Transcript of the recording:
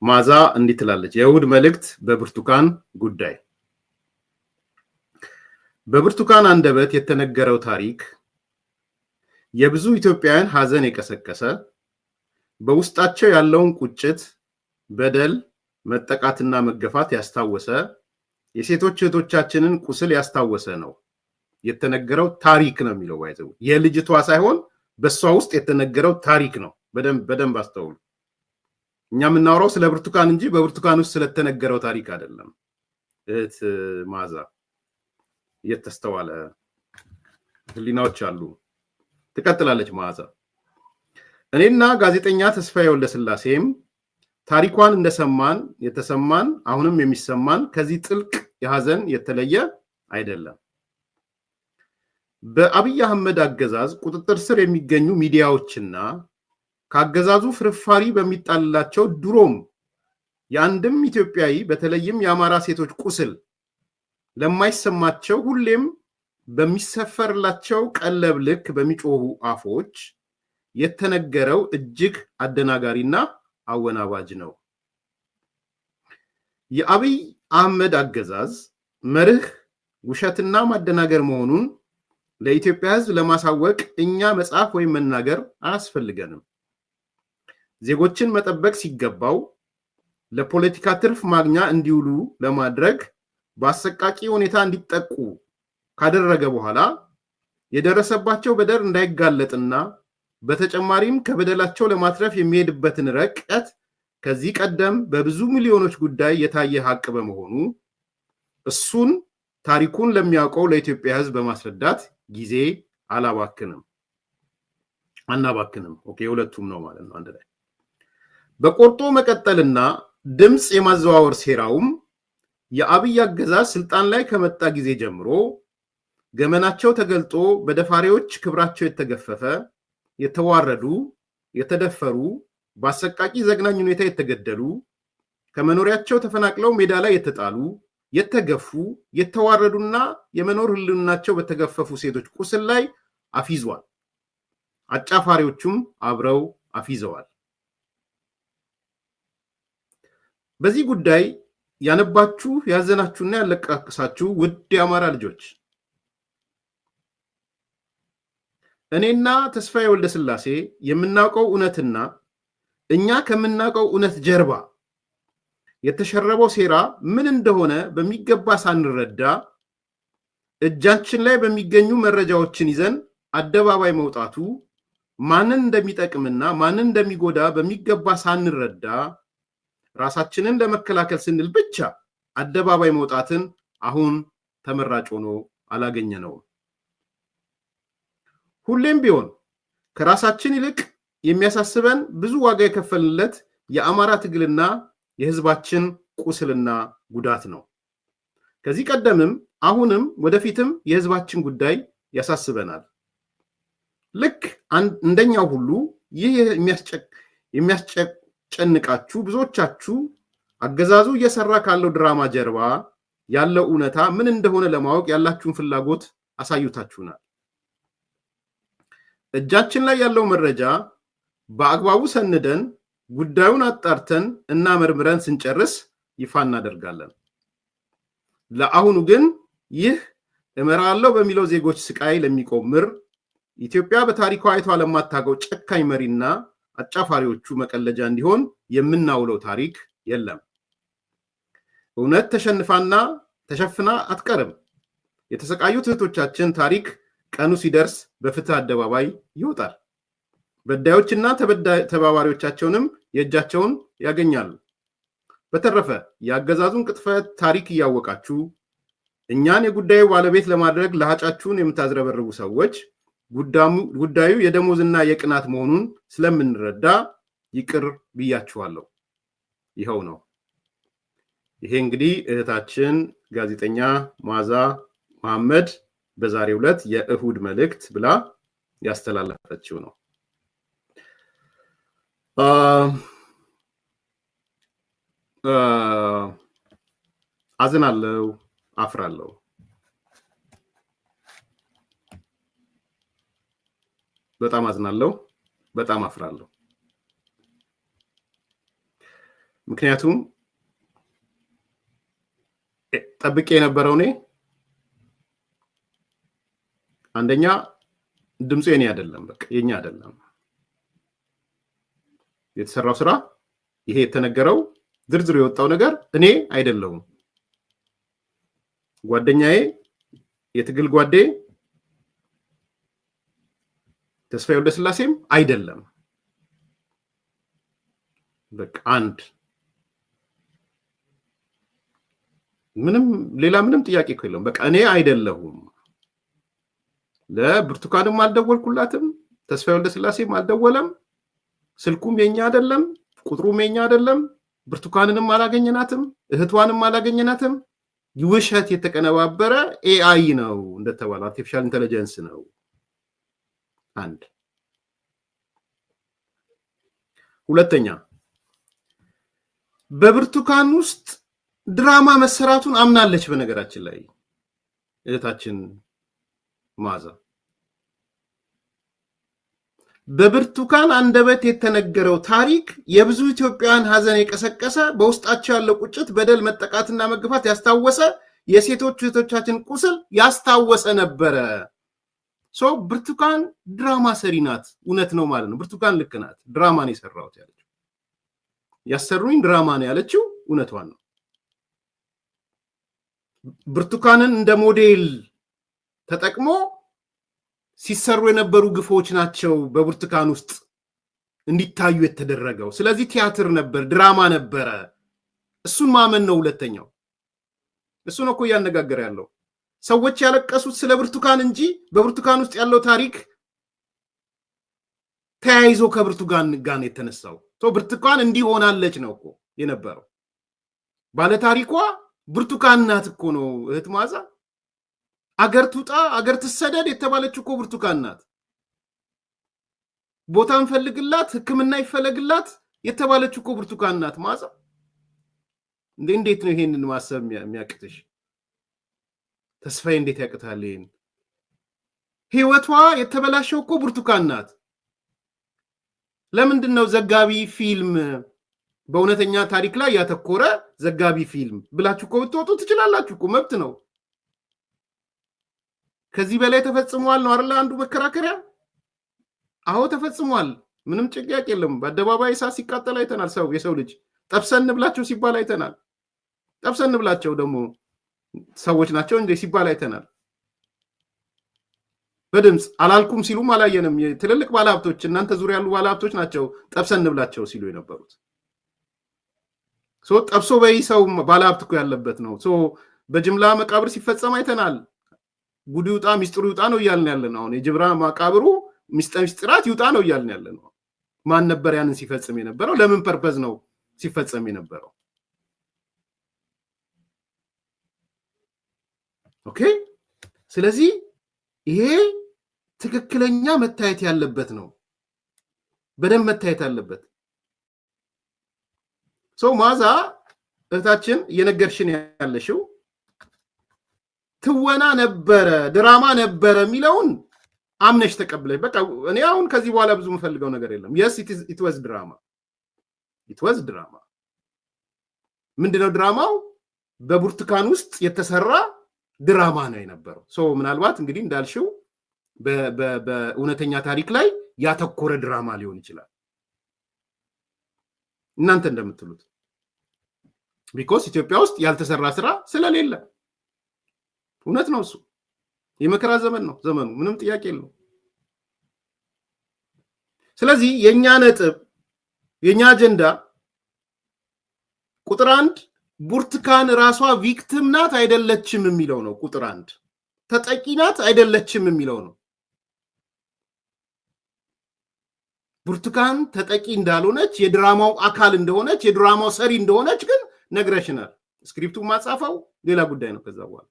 ማዛ እንዲህ ትላለች። የእሁድ መልእክት በብርቱካን ጉዳይ። በብርቱካን አንደበት የተነገረው ታሪክ የብዙ ኢትዮጵያውያን ሐዘን የቀሰቀሰ፣ በውስጣቸው ያለውን ቁጭት፣ በደል፣ መጠቃትና መገፋት ያስታወሰ፣ የሴቶች እህቶቻችንን ቁስል ያስታወሰ ነው። የተነገረው ታሪክ ነው የሚለው፣ by the way የልጅቷ ሳይሆን በእሷ ውስጥ የተነገረው ታሪክ ነው። በደንብ በደንብ አስተውሉ። እኛ የምናወራው ስለ ብርቱካን እንጂ በብርቱካን ውስጥ ስለተነገረው ታሪክ አይደለም። እህት ማዛ፣ እየተስተዋለ ህሊናዎች አሉ። ትቀጥላለች መዓዛ። እኔና ጋዜጠኛ ተስፋዬ ወልደስላሴም ታሪኳን እንደሰማን የተሰማን፣ አሁንም የሚሰማን ከዚህ ጥልቅ የሐዘን የተለየ አይደለም። በአብይ አህመድ አገዛዝ ቁጥጥር ስር የሚገኙ ሚዲያዎችና ከአገዛዙ ፍርፋሪ በሚጣልላቸው፣ ድሮም የአንድም ኢትዮጵያዊ በተለይም የአማራ ሴቶች ቁስል ለማይሰማቸው፣ ሁሌም በሚሰፈርላቸው ቀለብ ልክ በሚጮሁ አፎች የተነገረው እጅግ አደናጋሪና አወናባጅ ነው። የአብይ አህመድ አገዛዝ መርህ ውሸትና ማደናገር መሆኑን ለኢትዮጵያ ሕዝብ ለማሳወቅ እኛ መጻፍ ወይም መናገር አያስፈልገንም። ዜጎችን መጠበቅ ሲገባው ለፖለቲካ ትርፍ ማግኛ እንዲውሉ ለማድረግ በአሰቃቂ ሁኔታ እንዲጠቁ ካደረገ በኋላ፣ የደረሰባቸው በደል እንዳይጋለጥና በተጨማሪም ከበደላቸው ለማትረፍ የሚሄድበትን ርቀት ከዚህ ቀደም በብዙ ሚሊዮኖች ጉዳይ የታየ ሀቅ በመሆኑ እሱን ታሪኩን ለሚያውቀው ለኢትዮጵያ ሕዝብ በማስረዳት ጊዜ አላባክንም አናባክንም። Okay፣ የሁለቱም ነው ማለት ነው አንድ ላይ። በቆርጦ መቀጠልና ድምፅ የማዘዋወር ሴራውም የአብይ አገዛዝ ስልጣን ላይ ከመጣ ጊዜ ጀምሮ ገመናቸው ተገልጦ በደፋሪዎች ክብራቸው የተገፈፈ፣ የተዋረዱ፣ የተደፈሩ፣ በአሰቃቂ ዘግናኝ ሁኔታ የተገደሉ፣ ከመኖሪያቸው ተፈናቅለው ሜዳ ላይ የተጣሉ፣ የተገፉ፣ የተዋረዱና የመኖር ህልውናቸው በተገፈፉ ሴቶች ቁስል ላይ አፊዟል። አጫፋሪዎቹም አብረው አፊዘዋል። በዚህ ጉዳይ ያነባችሁ፣ ያዘናችሁና ያለቃቅሳችሁ ውድ የአማራ ልጆች፣ እኔና ተስፋዬ ወልደስላሴ የምናውቀው እውነትና እኛ ከምናውቀው እውነት ጀርባ የተሸረበው ሴራ ምን እንደሆነ በሚገባ ሳንረዳ እጃችን ላይ በሚገኙ መረጃዎችን ይዘን አደባባይ መውጣቱ ማንን እንደሚጠቅምና ማንን እንደሚጎዳ በሚገባ ሳንረዳ ራሳችንን ለመከላከል ስንል ብቻ አደባባይ መውጣትን አሁን ተመራጭ ሆኖ አላገኘነውም። ሁሌም ቢሆን ከራሳችን ይልቅ የሚያሳስበን ብዙ ዋጋ የከፈልንለት የአማራ ትግልና የሕዝባችን ቁስልና ጉዳት ነው። ከዚህ ቀደምም አሁንም ወደፊትም የሕዝባችን ጉዳይ ያሳስበናል። ልክ እንደኛው ሁሉ ይህ የሚያስጨንቃችሁ ብዙዎቻችሁ አገዛዙ እየሰራ ካለው ድራማ ጀርባ ያለው እውነታ ምን እንደሆነ ለማወቅ ያላችሁን ፍላጎት አሳይታችሁናል። እጃችን ላይ ያለው መረጃ በአግባቡ ሰንደን፣ ጉዳዩን አጣርተን እና መርምረን ስንጨርስ ይፋ እናደርጋለን። ለአሁኑ ግን ይህ እመራለሁ በሚለው ዜጎች ስቃይ ለሚቆምር፣ ኢትዮጵያ በታሪኳ አይቷ ለማታውቀው ጨካኝ መሪና አጫፋሪዎቹ መቀለጃ እንዲሆን የምናውለው ታሪክ የለም። እውነት ተሸንፋና ተሸፍና አትቀርም። የተሰቃዩት እህቶቻችን ታሪክ ቀኑ ሲደርስ በፍትህ አደባባይ ይወጣል። በዳዮችና ተባባሪዎቻቸውንም የእጃቸውን ያገኛሉ። በተረፈ የአገዛዙን ቅጥፈት ታሪክ እያወቃችሁ እኛን የጉዳዩ ባለቤት ለማድረግ ለሀጫችሁን የምታዝረበርቡ ሰዎች ጉዳዩ የደሞዝና የቅናት መሆኑን ስለምንረዳ ይቅር ብያችኋለሁ። ይኸው ነው። ይሄ እንግዲህ እህታችን ጋዜጠኛ መዓዛ መሐመድ በዛሬው ዕለት የእሁድ መልእክት ብላ ያስተላለፈችው ነው። አዝናለሁ፣ አፍራለሁ። በጣም አዝናለሁ፣ በጣም አፍራለሁ። ምክንያቱም ጠብቄ የነበረው እኔ አንደኛ ድምፁ የኔ አይደለም፣ በቃ የኛ አይደለም። የተሰራው ስራ፣ ይሄ የተነገረው፣ ዝርዝሩ የወጣው ነገር እኔ አይደለሁም። ጓደኛዬ፣ የትግል ጓዴ ተስፋዬ ወልደስላሴም አይደለም። በቃ አንድ ምንም ሌላ ምንም ጥያቄ እኮ የለውም። በቃ እኔ አይደለሁም። ለብርቱካንም አልደወልኩላትም፣ ተስፋዬ ወልደስላሴም አልደወለም። ስልኩም የኛ አይደለም፣ ቁጥሩም የኛ አይደለም። ብርቱካንንም አላገኘናትም፣ እህቷንም አላገኘናትም። ውሸት የተቀነባበረ AI ነው እንደተባለው፣ artificial intelligence ነው። አንድ። ሁለተኛ፣ በብርቱካን ውስጥ ድራማ መሰራቱን አምናለች። በነገራችን ላይ እህታችን መዓዛ በብርቱካን አንደበት የተነገረው ታሪክ የብዙ ኢትዮጵያውያን ሀዘን የቀሰቀሰ፣ በውስጣቸው ያለው ቁጭት፣ በደል፣ መጠቃትና መግፋት ያስታወሰ፣ የሴቶች እህቶቻችን ቁስል ያስታወሰ ነበረ። So ብርቱካን ድራማ ሰሪ ናት። እውነት ነው ማለት ነው። ብርቱካን ልክ ናት። ድራማ ነው የሰራሁት ያለችው፣ ያሰሩኝ ድራማ ነው ያለችው እውነቷን ነው። ብርቱካንን እንደ ሞዴል ተጠቅሞ ሲሰሩ የነበሩ ግፎች ናቸው በብርቱካን ውስጥ እንዲታዩ የተደረገው። ስለዚህ ቲያትር ነበር፣ ድራማ ነበረ። እሱን ማመን ነው ሁለተኛው። እሱ ነው እኮ እያነጋገረ ያለው። ሰዎች ያለቀሱት ስለ ብርቱካን እንጂ በብርቱካን ውስጥ ያለው ታሪክ ተያይዞ ከብርቱካን ጋር የተነሳው ብርቱካን እንዲህ ሆናለች ነው እኮ የነበረው። ባለታሪኳ ብርቱካን ናት እኮ ነው እህት መዓዛ። አገር ትውጣ አገር ትሰደድ የተባለችው እኮ ብርቱካን ናት። ቦታ እንፈልግላት፣ ሕክምና ይፈለግላት የተባለችው እኮ ብርቱካን ናት። መዓዛ፣ እንዴት ነው ይሄንን ማሰብ የሚያቅትሽ? ተስፋዬ፣ እንዴት ያቅታል ይሄን? ህይወቷ የተበላሸው እኮ ብርቱካን ናት። ለምንድን ነው ዘጋቢ ፊልም፣ በእውነተኛ ታሪክ ላይ ያተኮረ ዘጋቢ ፊልም ብላችሁ እኮ ብትወጡ ትችላላችሁ እኮ፣ መብት ነው። ከዚህ በላይ ተፈጽሟል ነው አይደለ? አንዱ መከራከሪያ። አዎ ተፈጽሟል፣ ምንም ጥያቄ የለም። በአደባባይ እሳት ሲቃጠል አይተናል። ሰው የሰው ልጅ ጠብሰን እንብላቸው ሲባል አይተናል። ጠብሰን እንብላቸው ደግሞ ሰዎች ናቸው እንዴ ሲባል አይተናል። በድምፅ አላልኩም ሲሉም አላየንም። ትልልቅ ባለሀብቶች፣ እናንተ ዙሪያ ያሉ ባለሀብቶች ናቸው ጠብሰን እንብላቸው ሲሉ የነበሩት። ጠብሶ በይ ሰው ባለሀብት እኮ ያለበት ነው። በጅምላ መቃብር ሲፈጸም አይተናል። ጉድ ይውጣ፣ ሚስጥሩ ይውጣ ነው እያልን ያለ ነው። አሁን የጅምላ መቃብሩ ሚስጥራት ይውጣ ነው እያልን ያለ ነው። ማን ነበር ያንን ሲፈጽም የነበረው? ለምን purpose ነው ሲፈጸም የነበረው? Okay። ስለዚህ ይሄ ትክክለኛ መታየት ያለበት ነው። በደንብ መታየት አለበት። So መዓዛ እህታችን፣ እየነገርሽን ያለሽው ትወና ነበረ፣ ድራማ ነበረ የሚለውን አምነሽ ተቀብለሽ፣ በቃ እኔ አሁን ከዚህ በኋላ ብዙ የምፈልገው ነገር የለም። Yes, it was drama, it was drama። ምንድነው ድራማው? በብርቱካን ውስጥ የተሰራ ድራማ ነው የነበረው። So ምናልባት እንግዲህ እንዳልሽው በእውነተኛ ታሪክ ላይ ያተኮረ ድራማ ሊሆን ይችላል እናንተ እንደምትሉት፣ because ኢትዮጵያ ውስጥ ያልተሰራ ስራ ስለሌለ። እውነት ነው። እሱ የመከራ ዘመን ነው ዘመኑ፣ ምንም ጥያቄ የለው። ስለዚህ የእኛ ነጥብ፣ የእኛ አጀንዳ ቁጥር አንድ ብርቱካን ራሷ victim ናት አይደለችም የሚለው ነው። ቁጥር አንድ ተጠቂ ናት አይደለችም የሚለው ነው። ብርቱካን ተጠቂ እንዳልሆነች፣ የድራማው አካል እንደሆነች፣ የድራማው ሰሪ እንደሆነች ግን ነግረሽናል። Script ኡ ማጻፈው ሌላ ጉዳይ ነው። ከዛ በኋላ